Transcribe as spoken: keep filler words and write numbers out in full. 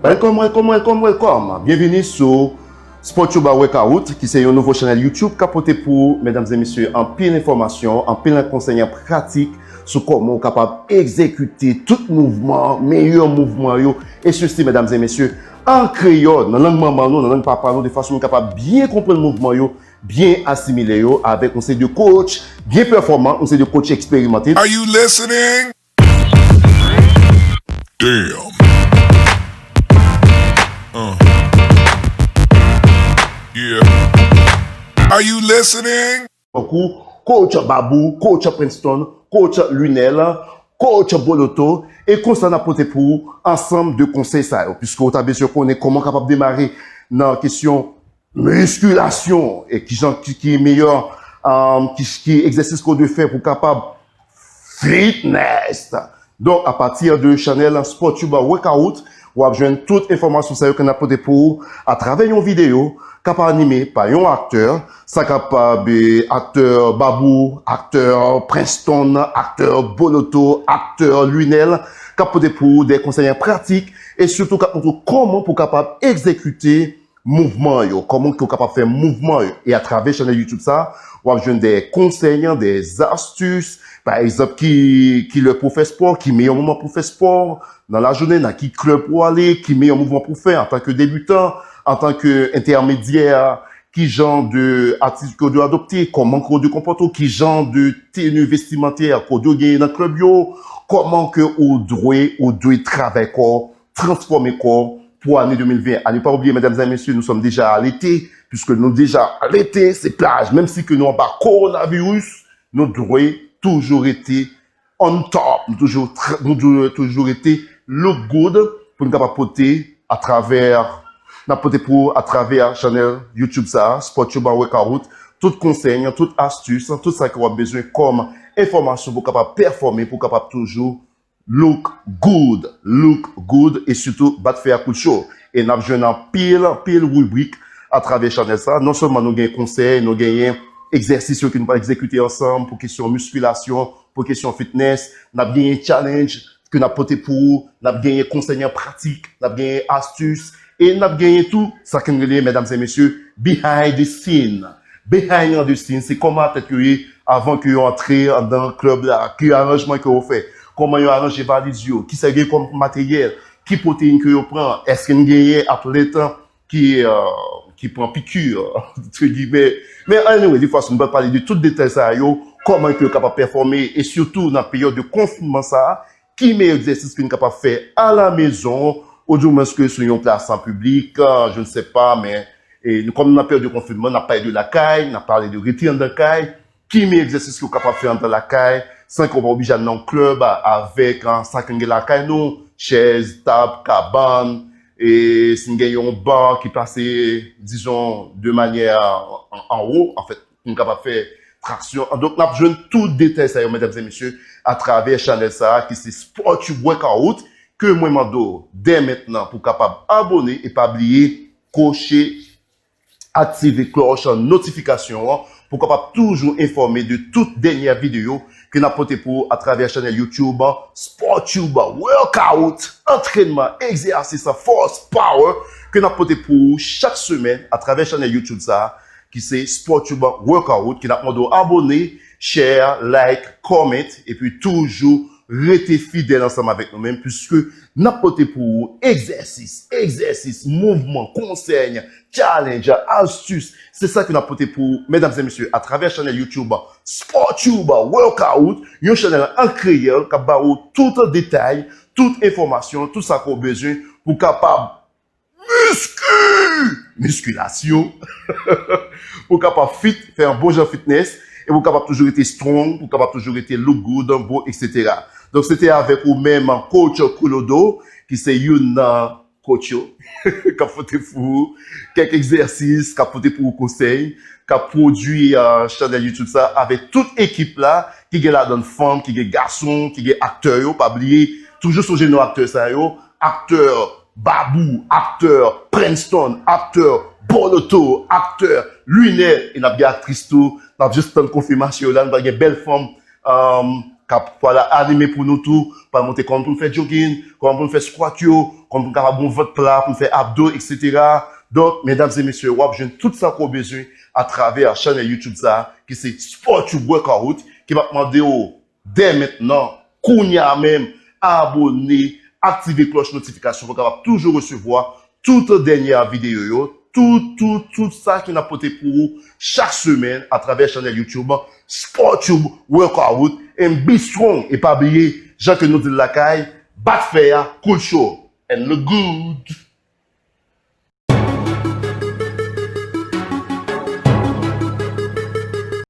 Welcome, welcome, welcome, welcome. Byenvini sou Sport Yoba Workout, ki se yon nouvo chanèl YouTube k ap pote pou ou, medam e mesye, anpil enfòmasyon, anpil konsèy an pratik sou kòman ou kapab egzekite tout mouvman, meyè mouvman yo, e sesi, medam e mesye, an kreyòl, nan lang manman nou, nan lang papa nou, de fason nou kapab byen konprann mouvman yo, byen asimile yo avèk yon seri de coach byen pèfòman, yon seri de coach eksperimante. Are you listening? Damn. Uh. Yeah. Are you listening? Tankou coach Babou, coach Princeton, coach Lunel, coach Boloto, e konsa n ap pote pou ou ansanm de konsèy sa yo, piske ou ta bezwen konnen kòman w kapab demare nan kesyon miskilasyon, e ki jan ki, ki meyè, um, ki, ki egzèsis ke w dwe fè pou w kapab fitness. Donk, apati de chanèl Sport Yoba Workout, w ap jwenn tout enfòmasyon sa yo ke n ap pote pou ou atravè yon videyo k ap anime pa yon aktè, sa kapab, eh, aktè Babou, aktè Princeton, aktè Boloto, aktè Lunel, k ap pote pou ou de konsèy an pratik e sitou k ap montre w kòman pou w kapab egzekite mouvman yo, kòman ke w kapab fè mouvman yo. E atravè chanèl YouTube sa, w ap jwenn de konsèy, de astis, pa egzanp, ki, ki lè pou w fè spò, ki meyè moman pou w fè spò nan lajounen, nan ki klèb pou w ale, ki meyè mouvman pou w fè antanke debitan, antanke entèmedyè, ki jan de atis ke w dwe adopte, kòman ke w dwe konpòte w, ki jan de teni vestimantè ke w dwe genyen nan klèb yo, kòman ke w dwe, w dwe travay kò w, transfòme kò w pou ane de mil ven. A ne pa oubliye, medam e mesye, nous sommes déjà à l'été, puisque nou deja l'été, se plaj, menm si ke nou anba kowonaviris, nou dwe toujou rete on top, nou toujou tr-, nou dwe toujou rete look good pou nou kapab pote atravè, n ap pote pou ou atravè chanèl YouTube sa, Sport Yoba Workout, tout konsèy, tout astis, tout sa ke w ap bezwen kòm enfòmasyon pou w kapab pèfòme, pou w kapab toujou look good, look good, e sitou bat fè a kout cho. E n ap jwenn anpil, anpil ribrik atravè chanèl sa. Non sèlman nou gen konsèy, nou genyen egzèsis yo ke nou pral egzekite ansanm pou kesyon miskilasyon, pou kesyon fitness, n ap genyen challenge ke n ap pote pou ou, n ap genyen konsèy an pratik, n ap genyen astis, e n ap genyen tou sa ke n rele, medam e mesye, behind the scene. Behind the scene, se kòman atlèt yo ye avan ke yo antre anndan klèb la, ki aranjman ke yo fè, kòman yo aranje valiz yo, kisa yo gen kòm materyèl, ki pwoteyin ke yo pran, èske n genyen atlèt ki, euh, ki pran piki, entre guillemets. Men anyway, de fason, nou pral pale de tout detay sa yo, kòman ke yo kapab pèfòme, e sitou nan peryòd de konfinman sa, ki meyè egzèsis ke n kapab fè alamezon, oudimwens ke sou yon plas an piblik, euh, je ne sais pas, men, e nou, kòm nan peryòd de konfinman, n ap pale de lakay, n ap pale de rete anndan kay, ki meyè egzèsis ke w kapab fè anndan lakay, san ke w pa oblije al nan yon klèb a-, avèk, an, sa ke n gen lakay nou, chèz, tab, kabann, e si n gen yon ba ki plase, dizon, de manyè an, anwo, anfèt, pou n kapab fè traksyon. Donk, n ap jwenn tout detay sa yo, medam e mesye, atravè chanèl sa a, ki se Sport Yoba Workout, ke mwen mande w dè mentnan pou w kapab abòne e pa bliye koche aktive klòch notifikasyon an pou w kapab toujou enfòme de tout dènyè videyo ke n ap pote pou ou atravè chanèl YouTube Sport Yoba Workout, antrènman, egzèsis, fòs, power, ke n ap pote pou ou chak semèn atravè chanèl YouTube sa a, ki se Sport Yoba Workout, ke n ap mande w abòne, share, like, comment, epi toujou rete fidèl ansanm avèk nou menm, piske n ap pote pou ou egzèsis, egzèsis, mouvman, konsèy, challenge, astis. Se sa ke n ap pote pou ou, medam e mesye, atravè chanèl YouTube Sport Yoba Workout, yon chanèl an kreyòl k ap ba ou tout detay, tout enfòmasyon, tout sa ke w bezwen pou w kapab miski, miskilasyon, pou w kapab fit, fè yon bon jan fitness, e pou w kapab toujou rete strong, pou w kapab toujou rete look good, beau, et cetera. Donk, se te avèk ou menm, coach Koulodo, ki se youn nan coach yo, k ap pote pou ou kèk egzèsis, k ap pote pou ou konsèy, k ap pwodui, euh, chanèl YouTube sa avèk tout ekip la, ki gen ladan fanm, ki gen gason, ki gen aktè yo. Pa bliye, toujou sonje non aktè sa yo, aktè Babou, aktè Princeton, aktè Boloto, aktè Lunel, e n ap gen aktris tou, n ap jis tann konfimasyon yo la, nou pral gen bèl fanm, um, k ap pral anime pou nou tou, pral montre kòman pou n fè jogging, kòman pou n fè squat yo, kòman pou n kapab gon vant pla, pou n fè abdo, et cetera. Donk, medam e mesye, w ap jwenn tout sa ke w bezwen atravè chanèl YouTube sa, ki se Sport Tube Workout, ki m ap mande w dè mentnan, kounye a menm, abone, aktive klòch notifikasyon pou w kapab toujou resevwa tout dènye videyo yo, tout, tout, tout sa ke n ap pote pou ou chak semèn atravè chanèl YouTube Sport Tube Workout. And be strong, e pa bliye, jan ke nou di l lakay, bat fè a, cool show, and look good.